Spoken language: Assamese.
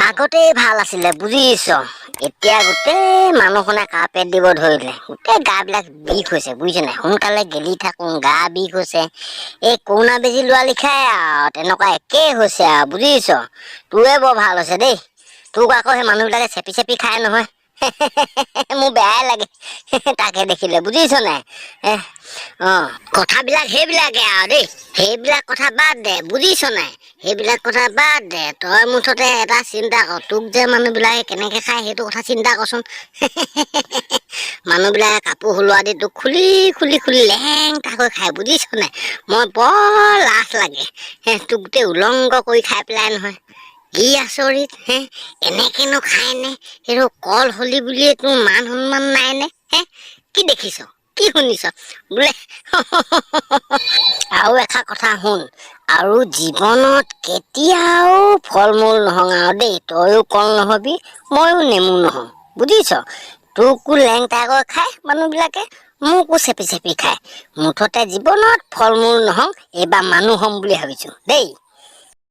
আগতেই ভাল আছিলে, বুজিছ? এতিয়া গোটেই মানুহখনে কাৰ্পেট দিব ধৰিলে, গোটেই গাবিলাক বিষ হৈছে, বুজিছ নাই? সোনকালে গেলি থাকোঁ, গা বিষ হৈছে। এই কৰোণা বেজি লোৱা লিখাই আৰু তেনেকুৱা একেই হৈছে আৰু, বুজিছ? তোৰে বৰ ভাল হৈছে দেই। তোক আকৌ সেই মানুহবিলাকে চেপি চেপি খায় নহয়, মোৰ বেয়াই লাগে তাকে দেখিলে, বুজিছ নাই? অঁ, কথাবিলাক সেইবিলাকে আৰু দেই। সেইবিলাক কথা বাদ দে, বুজিছ নাই? সেইবিলাক কথা বাদ দে। তই মুঠতে এটা চিন্তা কৰ, তোক যে মানুহবিলাকে কেনেকৈ খায় সেইটো কথা চিন্তা কৰচোন। মানুহবিলাকে কাপোৰ সলোৱা দি তোক খুলি খুলি খুলি লেংটাকৈ খায়, বুজিছ নাই? মই বৰ লাজ লাগে হে, তোক গোটেই উলংগ কৰি খাই পেলাই নহয়। কি আচৰিত হে, এনেকেনো খায়নে? সেইটো কল হলি বুলিয়ে তোৰ মান সন্মান নাইনে হে? কি দেখিছ, কি শুনিছ বোলে? আৰু এষাৰ কথা শুন, আৰু জীৱনত কেতিয়াও ফল মূল নহওঁ আৰু দেই। তয়ো কল নহবি, ময়ো নেমু নহওঁ, বুজিছ? তোকো লেংটাকৈ খায় মানুহবিলাকে, মোকো চেপি চেপি খায়। মুঠতে জীৱনত ফল মূল নহওঁ, এইবাৰ মানুহ হ'ম বুলি ভাবিছোঁ দেই।